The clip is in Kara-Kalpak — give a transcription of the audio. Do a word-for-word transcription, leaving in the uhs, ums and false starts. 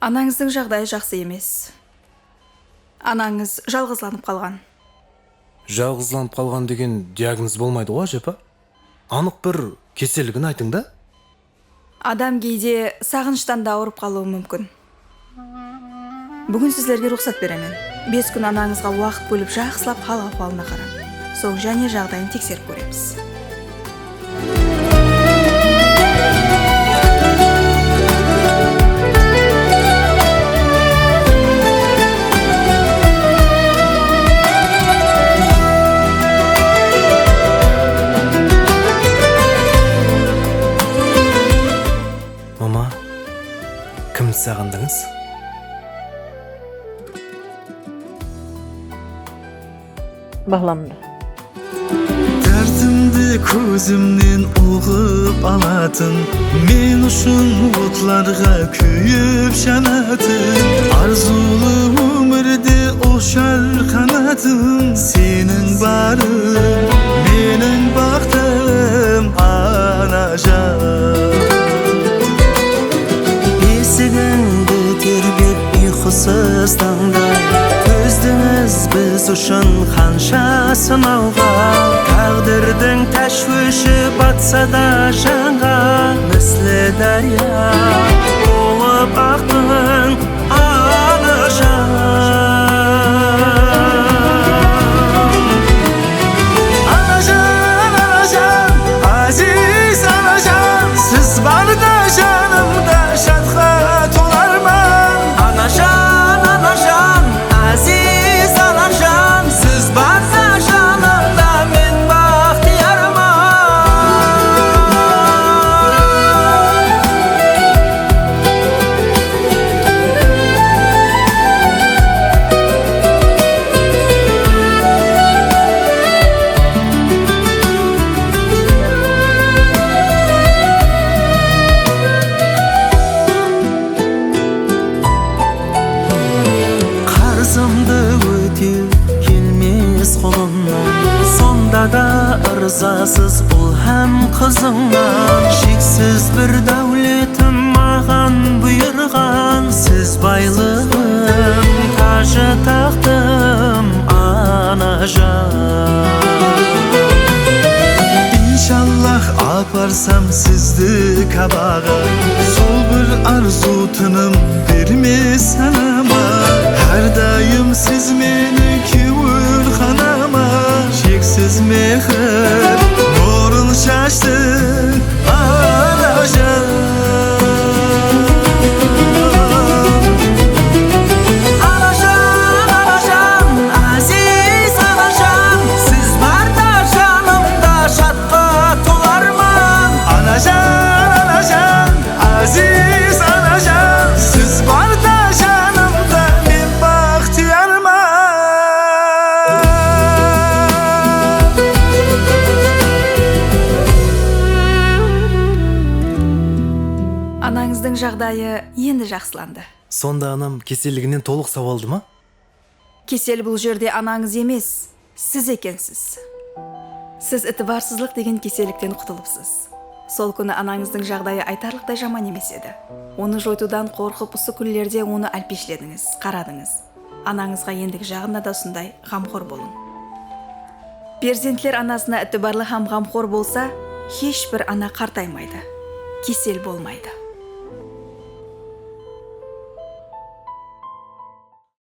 Anańızdıń jaǵdayı jaqsı emes. Anańız jalǵızlanıp qalǵan. Jalǵızlanıp qalǵan degen diagnoz bolmaydı ǵo, ájepa? Anıq bir keselligin aytıń da. Adam geyde saǵınıshtan da awırıp qalıwı múmkin. Búgin sizlerge ruxsat beremen. Bes kún anańızǵa waqıt bólip jaqsılap hal-ahwalına qarań. Soń jáne jaǵdayın tekserip kóremiz. Mama, kimdi saǵındıńız? Balamdı. Dártimdi kózimnen uǵıp alatın, men ushın otlarǵa kúyip janatın, arzıwlı ómirde ushar qanatım, seniń barıń, meniń baxtım, anajan. Esigińdi terbep uyqısız tańda, tózdińiz biz ushın qansha sınawǵa. Táǵdirdiń táshwishi batsa da janǵa, misli dárya bolıp aqtıń, anajan. Anajan, anajan, áziz anajan, siz barda janımda shatqa tolarman. Anajan, anajan, áziz anajan, siz barda janımda men baxtıyarman. Qarızımdı ótew kelmes qolımnan, sonda da ırzasız ul hám qızıńnan. Sheksiz bir dáwletim maǵan buyırǵan, siz baylıǵım, tajı taxtım, anajan. Inshallah, aparsam sizdi Kabaǵa, sol bir arzıw tınım bermes sanama. Hár dayım siz meniń kewilxanama, sheksiz mehir nurın shashtıń, anajan. Anajan, anajan, áziz anajan, siz barda janımda shatqa tolarman. Anajan, anajan, áziz anajan, siz barda janımda men baxtıyarman. Anańızdıń jaǵdayı endi jaqsılandı. Sonda anam keselliginen tolıq sawaldı ma? Kesel bul jerde anańız emes, siz ekensiz. Siz itibarsızlıq degen kesellikten qutılıpsız. Sol kúni anańızdıń jaǵdayı aytarlıqtay jaman emes edi. Onı joytıwdan qorqıp, usı kúnlerde onı álpeshledińiz, qaradıńız. Anańızǵa endigi jaǵında da usınday ǵamxor bolıń. Perzentler anasına itibarlı hám ǵamxor bolsa, hesh bir ana qartaymaydı, kesel bolmaydı.